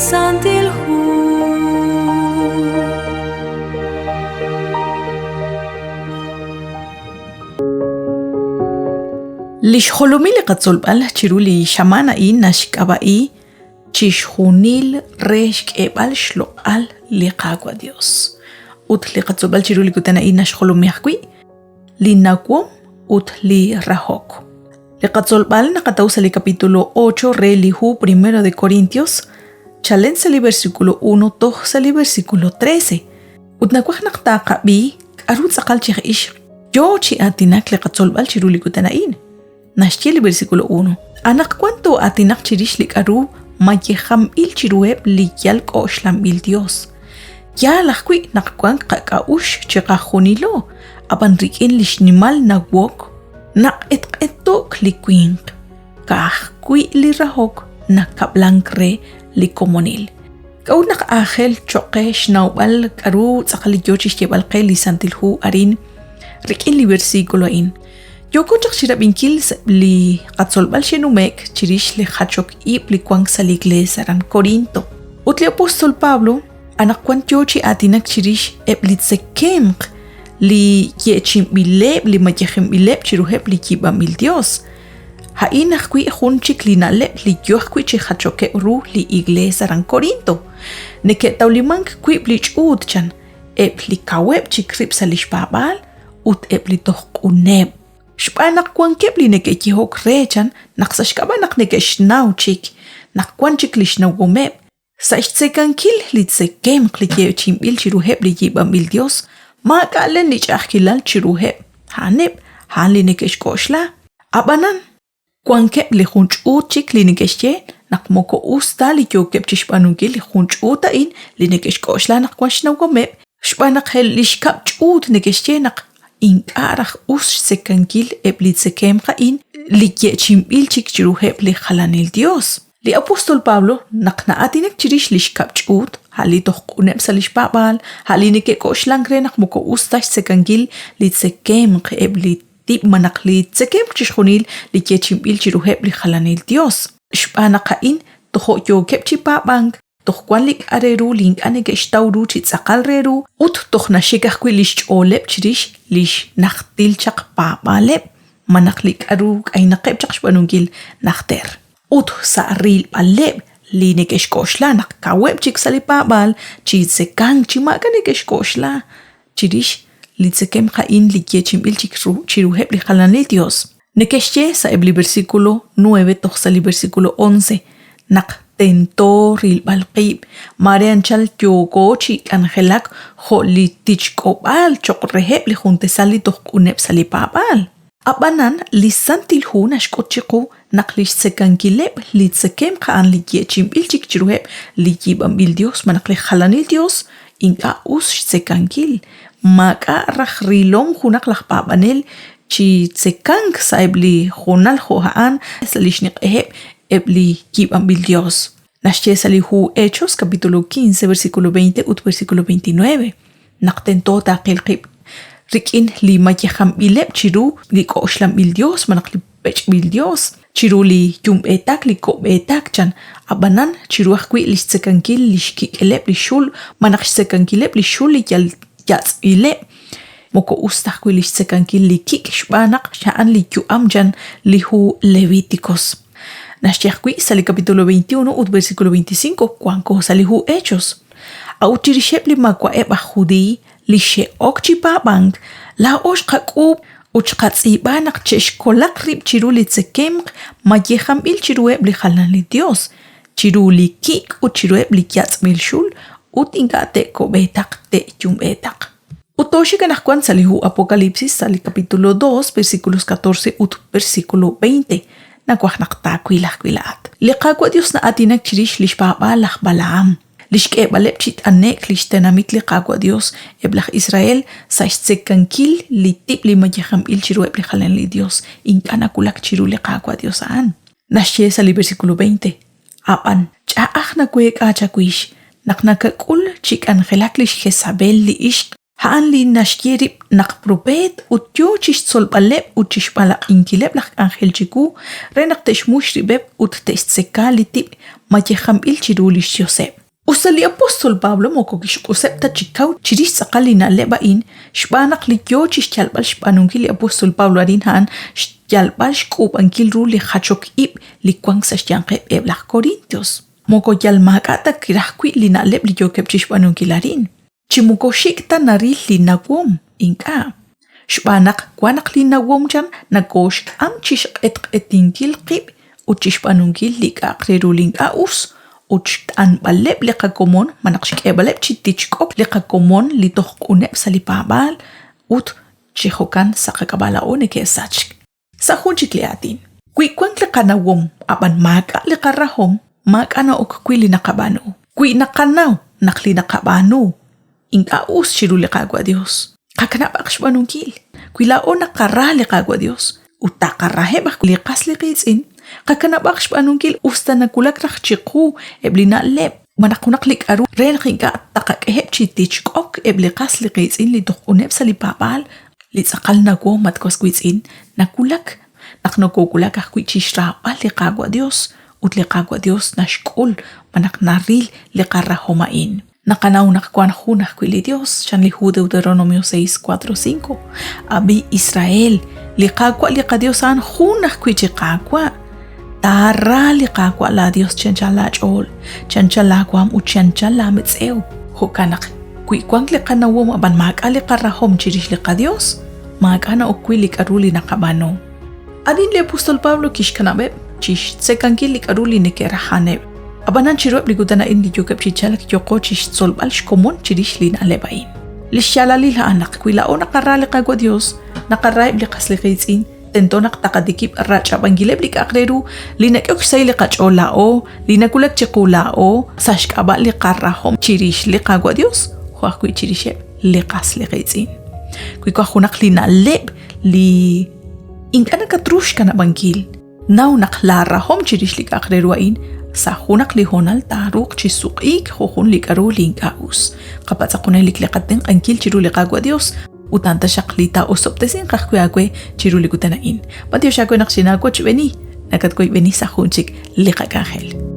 Santil Hu. Li xjolomil li qatzolb'al chiru li xamaan a'in naxk'ab'a'i chixjunil re xk'eb'al xloq'al li Qaawa' Dios. Ut li qatzolb'al chiru li kutan a'in naxjolomi ajwi' li nawom ut li rahok. Li qatzolb'al naqataw sa' li capítulo 8 re li hu Primero de Corintios, chalen sa' li versículo 1 toj sa' li versículo 13. Ut nawaj naq taaqab'i k'aru tz'aqal chi aj ix yoo chi aatinak li qatzolb'al chiru li kutan a'in. Naxye li versículo 1, Anaqwan too'aatinaq chirix li k'aru mayejanb'il chiruheb' li yal k'oxlanb'il Dios. Yaal ajwi' naq wank qak'a'uxl chiqajunilo, ab'an rik'in li xnimal nawok naq'etq'eto'k li winq, ka'ajwi' li rahok nakab'lank re li komonil. K'a'ut naq aajel cho'q qe xnawb'al k'aru tz'aqal li yo chi xyeeb'al qe li Santil Hu arin rik'in li versículo a'in? Yooko chaq chirab'inkil li qatzolb'al xe'nume'k chirix li jachok ib' li wank sa' li iglees aran Corinto. Ut li apóstol Pablo anaqwan yoo chi aatinak chirix eb' li tzekemq li yeechi'inb'ileb' li mayejinb'ileb' chiruheb' li yiib'anb'il Dios. A'in ajwi' jun chik li na'leb' li yoo ajwi' chi jachokeb' ru li iglees aran Corinto. Neke'tawlimank wiib' li ch'uut chan, eb' li kaweb' chik rib' sa' lix paab'aal ut eb' li toj q'uneb'. Xb'aan naq wankeb' li neke'yehok re chan naq sa' xk'ab'a' naq neke'xnaw chik naq wan chik li xnawomeb', sa' xtzekankil li tzekemq li yeechi'inb'il chiruheb' li yiib'anb'il dios, maak'a' len li ch'a'ajkilal chiruheb' a'aneb' a'an li neke'xk'oxla. Ab'anan, Wankeb' li jun ch'uut chik li neke'xye naq moko us ta li yookeb' chi xb'aanunkil li jun ch'uut a'in li neke'xk'oxla naq wank xnawomeb' xb'aan naq li xkab' ch'uut neke'xye naq ink'a' raj us xtzekankil eb' li tzekemq a'in li yeechi'inb'il chik chiruheb' li jalanil yos. Li apóstol Pablo naq na'aatinak chirix li xkab' ch'uut, a' li toj q'uneb' sa' li xpaab'aal, a' li neke'k'oxlank re naq moko us ta xtzekankil li tzekemq eb' li tib' malaj li tzekemq chixjunil li yeechi'inb'il chiruheb' li jalanil yos. Xb'aan naq a'in tojo' yookeb' chi paab'ank, toj wan li k'a' re ru li ink'a' neke'xtaw ru chi tz'aqal re ru ut toj naxik ajwi' li xch'ooleb' chirix li xnajtil chaq paab'aaleb' malaj li k'aru k'aynaqeb' chaq xb'aanunkil najter. Ut sa' rilb'aleb' li neke'xk'oxla naq kaweb' chik sa' li paab'aal chi tzekank chi maak'a' neke'xk'oxla chirix li tzekemq a'in li yeechi'inb'il chik ru chiruheb' li jalanil yos. Neke'xye sa'eb' li versículo 9 toj sa' li versículo 11 naq tento rilb'al qib', maare anchal yooko chi k'anjelak jo' li tichk'ob'aal cho'q reheb' li juntesal li toj q'uneb' sa' li paab'aal. Ab'anan, li Santil Hu naxk'ut chiqu naq li xtzekankileb' li tzekemq a'an li yeechi'inb'il chik chiruheb' li yiib'anb'il yos malaj li jalanil yos, ink'a' us xtzekankil. Maak'a' raj rilom junaq laj paab'anel chi tzekank sa'eb' li hoonal jo' a'an sa' li xniq'eheb' eb' li yiib'anb'il yos. Naxye sa' li hu Hechos capítulo 15 versículo 20 ut versículo 29 naq tento taaqil qib' rik'in li mayejanb'ileb' chiru li k'oxlanb'il Dios malaj li pech'b'il Dios, chiru li yumb'eetak li ko'b'eetak chan, ab'anan chiru ajwi' li xtzekankil li xkik'eleb' li xul malaj xtzekankileb' li xul li yal yatz'b'ileb'. Moko us ta ajwi' li xtzekankil li kik' xb'aan naq a'an li yu'am chan li hu Levíticos. Naxye ajwi' sa' li capítulo 21 ut versículo 25 wanko sa' li hu Hechos. A'ut chirixeb' li maawa'eb' aj Judiiy li xe'ok chi paab'ank, laa'o xqak'uub' ut xqatz'iib'a naq che'xkolaq rib' chiru li tzekemq mayejanb'il chiruheb' li jalanil yos, chiru li kik' ut chiruheb' li yatz'b'il xul, ut ink'a' te'ko'b'eetaq te'yumb'eetaq. Ut tooxik anaqwan sa' li hu Apocalipsis sa' li capítulo 2, versículos 14 ut versículo 20. Nawaj naq taawil ajwi' laa'at. Li Qaawa' Dios na'aatinak chirix lix paab'aal laj Balaham, lix k'eeb'aleb' chi t'ane'k lix tenamit li Qaawa' Dios, eb' laj Israel, sa' xtzekankil li tib' li mayejanb'il chiruheb' li jalanil dios ink'a' nawulak chiru li Qaawa' Dios a'an. Naxye sa' li versículo 20, Ab'an ch'a'aj naweek'a chawix naq nakak'ul chi k'anjelak lix Jesabel li ixq. A'an li naxye rib' naq propeet ut yo chi xtzolb'aleb' ut chi xb'alaq'inkileb' laj k'anjel chiwu re naq te'xmux rib'eb' ut te'xtzeka li tib' mayejanb'il chiru li xyoseb'. Usta li apóstol Pablo moko kixq'useb' ta chi kaw chirix tz'aqal li na'leb' a'in, xb'aan naq li yo chi xyalb'al xb'aanunkil li apóstol Pablo arin a'an xyalb'al xk'uub'ankil ru li jachok ib' li wank sa' xyanqeb' eb' laj Corintios. Moko yal maak'a' ta kiraj wi' li na'leb' li yookeb' chi xb'aanunkil arin. Chi moko xik' ta naril li nawom, ink'a'. Xb'aan naq wan naq li nawom chan nakooxk'am chi xq'etq'etinkil qib' ut chi xb'aanunkil li k'a'aq re ru li ink'a' us ut xt'anb'aleb' li qakomon malaj xk'eeb'aleb' chi tichk'ok li qakomon li toj q'uneb' sa' li paab'aal ut chi jo'kan sa' qak'ab'a' laa'o neke'sachk. Sa' jun chik li aatin, wi wank li qanawom ab'an maak'a' li qarahom, maak'a' na'ok wi' li naqab'aanu. Wi naqanaw naq li naqab'aanu ink'a' us chiru li Qaawa' Dios, qakanab'aq xb'aanunkil. Wi laa'o naqara li Qaawa' Dios ut taqaraheb' ajwi' li qas li qiitz'in, qakanab'aq xb'aanunkil us ta nawulak raj chiqu eb' li na'leb' malaj junaq li k'a'ru re naq ink'a' taqak'eheb' chi tichk'ok eb' li qas li qiitz'in li toj q'uneb' sa' li paab'aal. Li tz'aqal nawom, at was wiitz'in, nawulak naq nokowulak ajwi' chixraab'al li Qaawa' Dios, ut li Qaawa' Dios naxk'ul malaj naril li qarahom a'in. Naqanaw naq wan jun ajwi' li Dios, chan li hu Deuteronomio 6, 4, 5. Ab'i Israel, li Qaawa' li qaDios a'an jun ajwi' chi Qaawa'. Taara li Qaawa' laa Dios chi anchal aach'ool, chi anchal aawaam ut chi anchal aametz'ew. Jo'kan naq, wi wank li qanawom ab'an maak'a' li qarahom chirix li qaDios, maak'a' na'ok wi' li k'aru li naqab'aanu. Arin li apóstol Pablo kixkanab'eb' chi xtzekankil li k'aru li neke'raj a'aneb'. Ab'anan chiruheb' li kutan a'in li yookeb' chi chalk yooqo chi xtzolb'al xkomon chirix li na'leb' a'in. Li xyaalalil a'an naq wi laa'o naqara li Qaawa' Dios, naqaraheb' li qas li qiitz'in, Tento naq taqatikib' rach'ab'ankileb' li k'a'aq re ru li nak'ehok xsahil li qach'ool laa'o, li nawulak chiqu laa'o sa' xk'ab'a' li qarahom chirix li Qaawa' Dios jo' ajwi' chirixeb' li qas li qiitz'in. Wi wank junaq li na'leb' li ink'a' nakatru xkanab'ankil, naw naq laa rahom chirix li k'a'aq re ru a'in sa' junaq li hoonal taaruuq chi suq'iik jo' jun li k'a'ru li ink'a' us. Qapatz'aq junelik li qatenq'ankil chiru li Qaawa' Dios Ut a'an taxaq li taa'osob'tesinq ajwi' aawe chiru li kutan a'in. B'antiox aawe naq xinaawochb'eeni, nakatwoyb'eni sa' jun chik li qak'anjel.